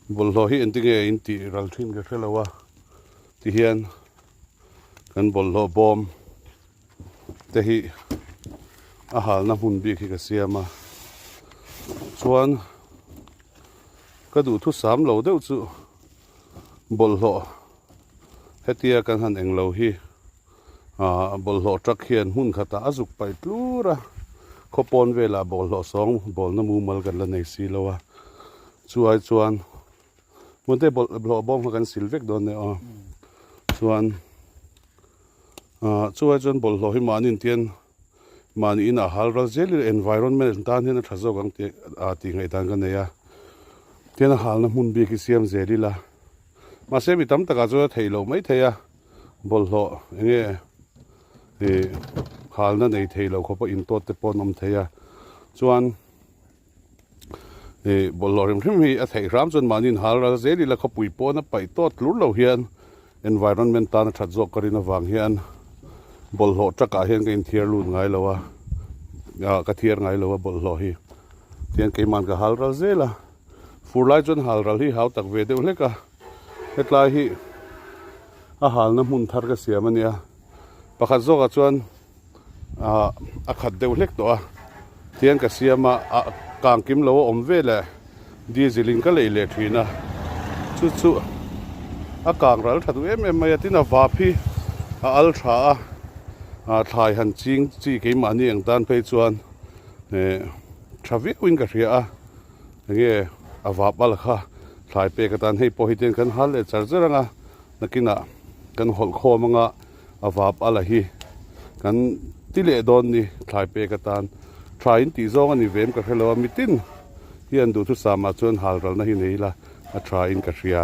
Bawlhhlawh hi engtin nge in tih ral thin ka hre lo a tihian kan bawlhhlawh bawm te hi a halna hmun bik hi ka siam a chuan ka duhthusam lo deuh chu bawlhhlawh hetia kan han englo hi ah bawlhhlawh truck hian hmun khatah a zuk paih tlur a khawpawn velah bawlhhlawh sawng bawlna mumal kan la nei si lo a chu ai chuan hmun te bawlhhlawh bawm kha kan sil vek dawn nia aw chuan ah chu ai chuan bawlhhlawh hi mahni intian mahni inah hal ral zel ila environment tan hian a tha zawk ang tih ah tih ngaihdan ka nei a tian a halna hmun bik hi siam zel ila mahse mi tam takah chuan a theih loh mai thei a. Bawlhhlawh eng nge ih halna nei thei lo khawpa intawt te pawh an awm thei a chuan ih bawlhhlawh hrim hrim hi a theih hram chuan mahni in hal ral zel ila khawpui pawn a paih tawt tlur lo hian environment tan a that zawk ka rin avang hian bawlhhlawh truck ah hian ka inthiar lut ngai lo a ah ka thiar ngai lo a bawlhhlawh hi tihian keimahn ka hal ral zel a fur lai chuan hal ral hi hau tak ve deuh hlek a. Hetlai hi a halna hmun thar ka siam a nia pakhat zawkah chuan ah a khat deuh hlek tawh a tihian ka siam a ah kang kim lo a awm vel eh diesel in ka lei leh thin a chu chu a kang ral tha duh em em mai a tin a vap hi a al tha a ah thlai han ching chi keimahni ang tan phei chuan eh tha viau in ka hria a. Enge a vap a la kha thlai pek atan hei pawh hi ten kan hal leh char char anga nakinah kan hawlh khawm anga a vap a la hi kan ti leh dawn ni thlai pek atan tha in tih zawng a ni ve em ka hre lo a mitin hian duhthusam ah chuan hal ralna hi nei ila a tha in ka hria.